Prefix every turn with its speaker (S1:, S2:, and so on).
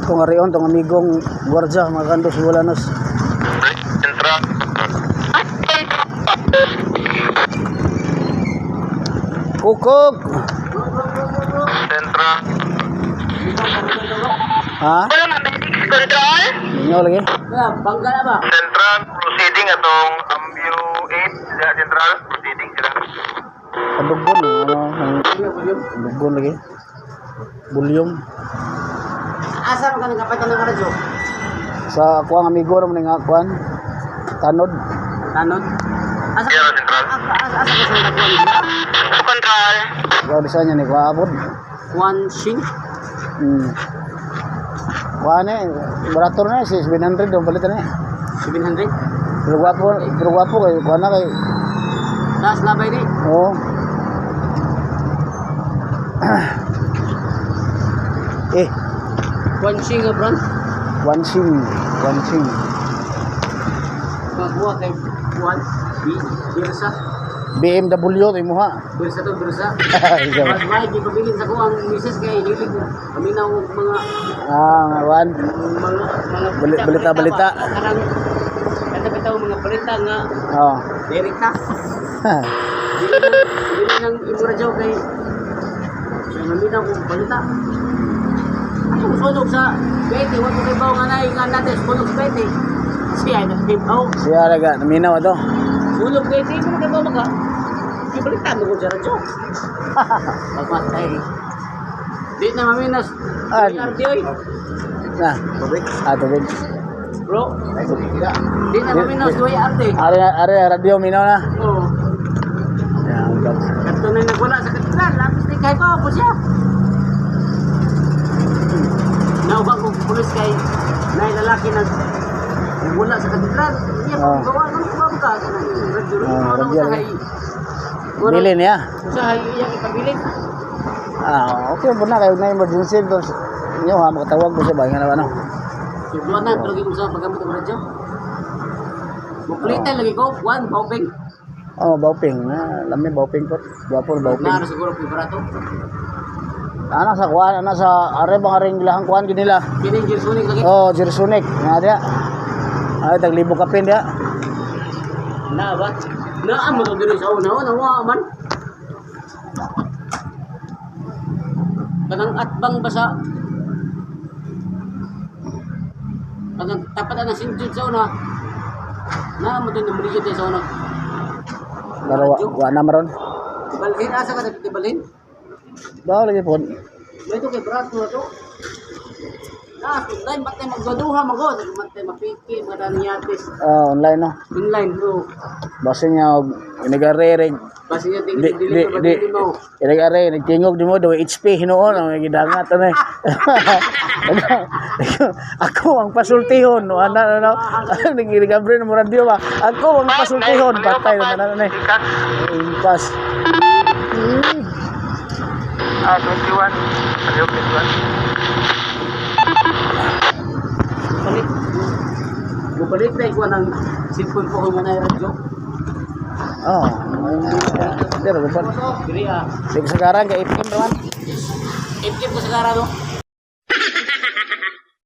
S1: Itong arion tong amigong gwardiya mga kandos bulanos.
S2: Central.
S1: Kukog.
S2: Central.
S1: Ha?
S2: Control.
S1: Inyo lagi.
S3: Bangga na ba?
S2: Central proceeding atong Ambio 8 sila Central proceeding sila.
S1: Padugon ano, ang dugon lagi. Bulyong.
S3: Asa man ka nagkapaitan ng radyo?
S1: Sa ako ang amigo ra man nga kuan. Tanod.
S3: Tanod? Asa
S2: Sierra Central.
S3: asa asa ka sa nagkuhan?
S2: Control.
S1: Ikaw di sa niya ni kuabot.
S3: One Shing?
S1: Kuan eh, barato na eh, si 700 dong palit na eh.
S3: 700?
S1: Pero gwapo kay kuan na kay
S3: Taas labay ni.
S1: Oo. Eh,
S3: One Shing nga brand?
S1: one sing, one sing.
S3: Magkuha kay One B. Birsa.
S1: BMW to imuha.
S3: Birsa to Birsa.
S1: Isa ba?
S3: Mas may gipabilin sa ko ang misis kay hilig kami na og mga
S1: Ah, one.
S3: mga
S1: Balita, balita.
S3: ba? Karang kada bitaw mga balita nga
S1: Oh.
S3: direkta. Dili nang imo radyo kay maminaw kong balita. Ako sunog sa Bete, wa ko kay bawo nga naay nga natin sunog sa Bete. Siya na kay bawo.
S1: Siya raga, naminaw ato.
S3: Sunog Bete, mo kay bawo maka. Di balita mo ko sa radyo. Pagmatay. Di na maminas.
S1: Ah.
S3: RD oy.
S1: Na. Ah, tubig.
S3: Bro. Di na maminas duay RD.
S1: Are are radio minaw na.
S3: Oo.
S1: Yan, vlog.
S3: Kadto na nagwala sa katedral, lapis ni kay bawo po siya. Nauba ko pulis kay nay lalaki nag wala sa katedral. Iya
S1: Ah.
S3: gawa ano ko ba ka? Radyo
S1: Ah,
S3: ano
S1: radyo,
S3: usahay.
S1: Bili niya.
S3: Usahay iyang ipabilin.
S1: Ah, okay po na kayo na emergency to. Inyo ha, makatawag ko siya ba nga na ano.
S3: Sugduan na pero ko sa paggamit og radyo. Muplitan lagi ko, one bauping.
S1: Oh, bauping. Ah, lami bauping po. Gwapo bauping.
S3: Naara siguro ko barato.
S1: Ana sa kuan, ana sa are bang aring ilahang kuan gid nila.
S3: Kining Gersunik lagi.
S1: Oh, Jersunik. Nga dia. Ay, taglibo kapin dia.
S3: Na ba? Naa mo to diri sa una, una wa man. Kanang atbang ba sa kanang tapat na St. Jude sa una. Naa mo to numero sa una.
S1: Pero wa, wa na maron.
S3: Balhin asa ka sa balhin?
S1: Bawo lagi po.
S3: May to kay brato na to. Na, online matay magduduha mago, matay mapiki, madaniatis.
S1: Ah, online no.
S3: Online bro.
S1: Basta niya og inigare
S3: Basi niya
S1: di
S3: dili
S1: di
S3: dili
S1: di
S3: dili mo.
S1: inigare nagtingog di mo daw HP hinuon ang gidangat ano. Ako ang pasultihon no ana no. Nagirigabre mo radyo ba. Ako ang pasultihon patay na na na. Pas.
S2: Ah, 21. Pareho 21.
S3: Palit. Mupalit na ikuha ng cellphone ko kung na radyo.
S1: Oh. Pero gupon.
S3: Diri ah.
S1: Sige sagaran kay FM raman.
S3: FM ko sa gara no.